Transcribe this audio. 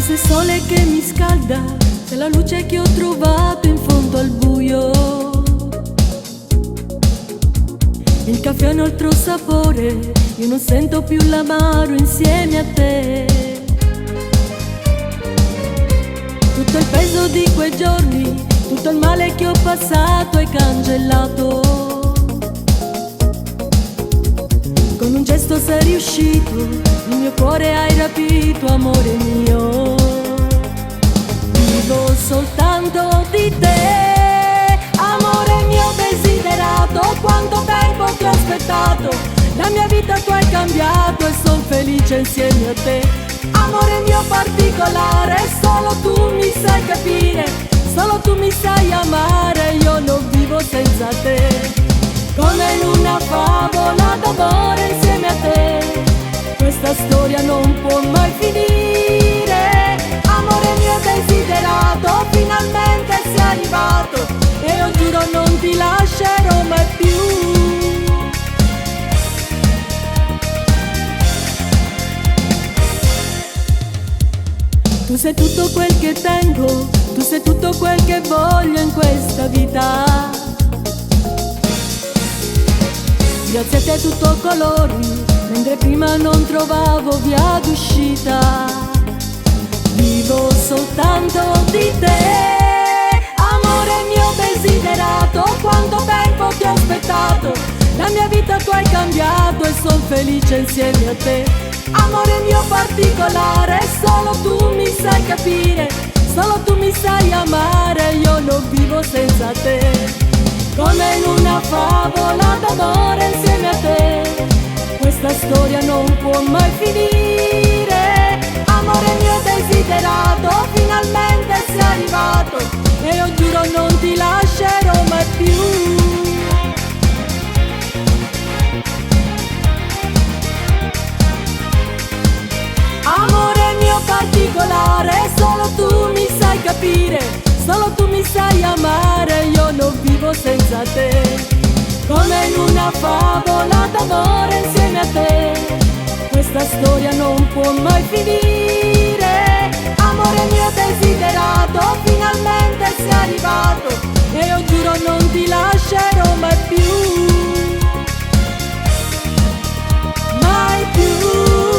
Tu sei il sole che mi scalda, sei la luce che ho trovato in fondo al buio. Il caffè ha un altro sapore, io non sento più l'amaro insieme a te. Tutto il peso di quei giorni, tutto il male che ho passato hai cancellato. Con un gesto sei riuscito, il mio cuore hai rapito, amore mio. Vivo soltanto di te, amore mio desiderato, quanto tempo ti ho aspettato, la mia vita tu hai cambiato e son felice insieme a te. Amore mio particolare, solo tu mi sai capire, solo tu mi sai amare, io non vivo senza te. Come in una favola d'amore insieme a te, questa storia non può mai finire. Amore mio desiderato, finalmente sei arrivato e io giuro non ti lascerò mai più. Tu sei tutto quel che tengo, tu sei tutto quel che voglio in questa vita. Grazie a te tutto colori, mentre prima non trovavo via d'uscita. Vivo soltanto di te, amore mio desiderato, quanto tempo ti ho aspettato, la mia vita tu hai cambiato e son felice insieme a te. Amore mio particolare, solo tu mi sai capire, solo tu mi sai amare, io non vivo senza te. Come in una favola d'amore insieme a te, questa storia non può mai finire. Amore mio desiderato, finalmente sei arrivato e io giuro non ti lascerò mai più. Amore mio particolare, solo tu mi sai capire, solo tu mi sai amare, io non vivo senza te. Come in una favola d'amore insieme a te, questa storia non può mai finire. Amore mio desiderato, finalmente sei arrivato e io giuro non ti lascerò mai più. Mai più.